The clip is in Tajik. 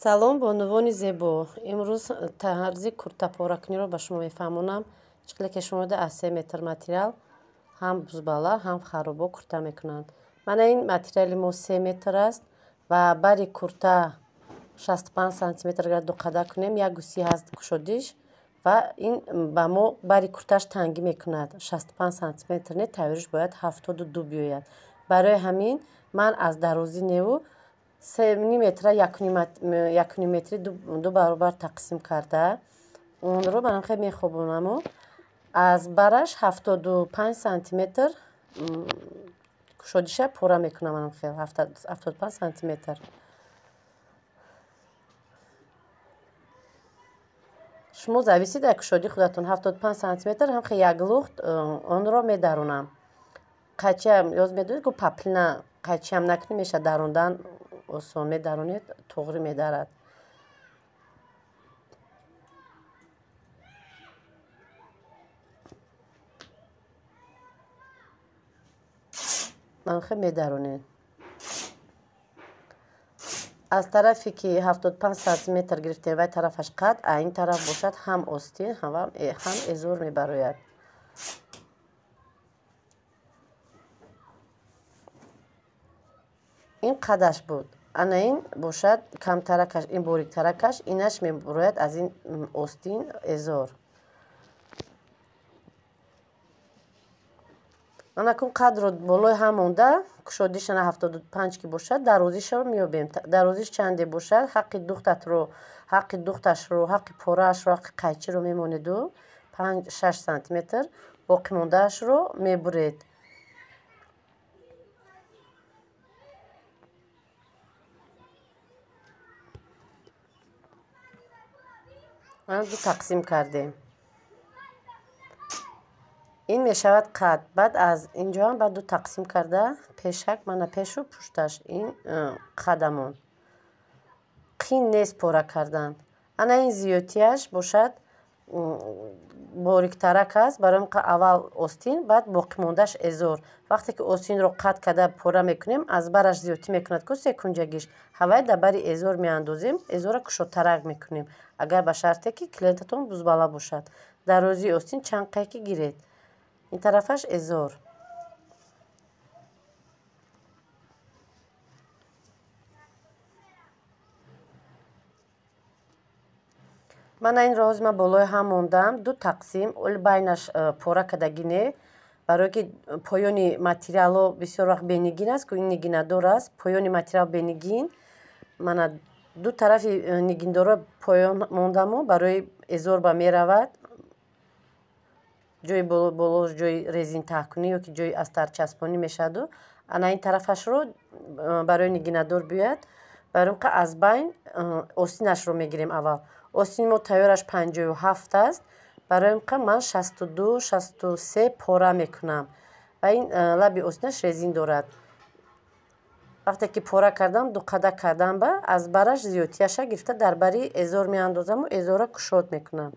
Салом бонувони зебо. Имрӯз тарзи куртапоракуниро ба шумо мефаҳмонам. Чиқле ки шумо аз 3 метр материал ҳам бузбала, ҳам харобо курта мекунанд. Мана ин материали мо 3 метр аст ва бари курта 65 сантиметр агар дуқада кунем, 1,30 ҳаст кушодиш ва ин ба мо бари курташ тангӣ мекунад. 65 сантиметр не, тайёриш бояд 72 биёяд. Барои ҳамин ман аз дарозӣ неву 3,5 метра 1,5 метри ду баробар тақсим карда онро манам хеле мехобонаму аз бараш 75 сантиметр кушодиша пора мекунам. Манам хеле 75 сантиметр. Шумо зависит аз кушодии худатон. 75 сантиметр ҳам хеле як лухт онро медаронам. Қайчиам ёз медонед, ку паплина қайчиам накунӣ мешавад дарондан осон, медаронед туғри медарад. Манхе медаронед. Аз тарафе ки 75 сантиметр гирифтем, вай тарафаш қад, а ин тараф бошад ҳам остин, ҳам эзор мебарояд. Ин қадаш буд. Ана ин бошад камтаракаш, ин бориктаракаш, инаш мебарояд аз ин остин эзор. Анакун қадро болои ҳам монда, кушодиш ана 75 ки бошад, дарозишро меёбем. Дарозиш чанде бошад, ҳаққи духтатро, ҳаққи духташро, ҳаққи пораашро, ҳаққи қайчиро мемонеду 5-6 сантиметр боқимондаашро мебуред. Ман ду тақсим кардем. Ин мешавад қад. Баъд аз инҷо ҳам баъд ду тақсим карда пешак, мана пешу пушташ ин қадамон. Қин нест пора кардан. Ана ин зиёдтияш бошад бориктарак аст. Барои ин аввал остин, баъд боқимондааш эзор. Вақте ки остинро қад карда пора мекунем, аз бараш зиёдтӣ мекунад ку секунҷагиш. Ҳавай дар бари эзор меандозем, эзорро кушодтарак мекунем. Агар ба шарте ки клиентатон бузбала бошад. Дарозии остин чанд қай ки гиред. Ин тарафаш эзор. Мана инро ҳозир ман болои ҳам мондам. Ду тақсим, оли байнаш пора кардагӣ не, барое ки поёни материало бисёр вақт бенигин аст, ку ин нигинадор аст, поёни материал бенигин. Мана ду тарафи нигиндорро поён мондаму барои эзор ба меравад. Ҷои боло ҷои резин таҳкунӣ ё ки ҷои астарчаспонӣ мешаваду. Ана ин тарафашро барои нигинадор биёяд. Барои ин аз байн остинашро мегирем аввал. Остини мо тайёраш 57 аст. Барои ин ман 62, 63 пора мекунам. Ва ин лаби остинаш резин дорад. Вақте ки пора кардам, дуқада кардам ба аз бараш зиёдтияша гирифта дар бари эзор меандозаму эзорро кушод мекунам.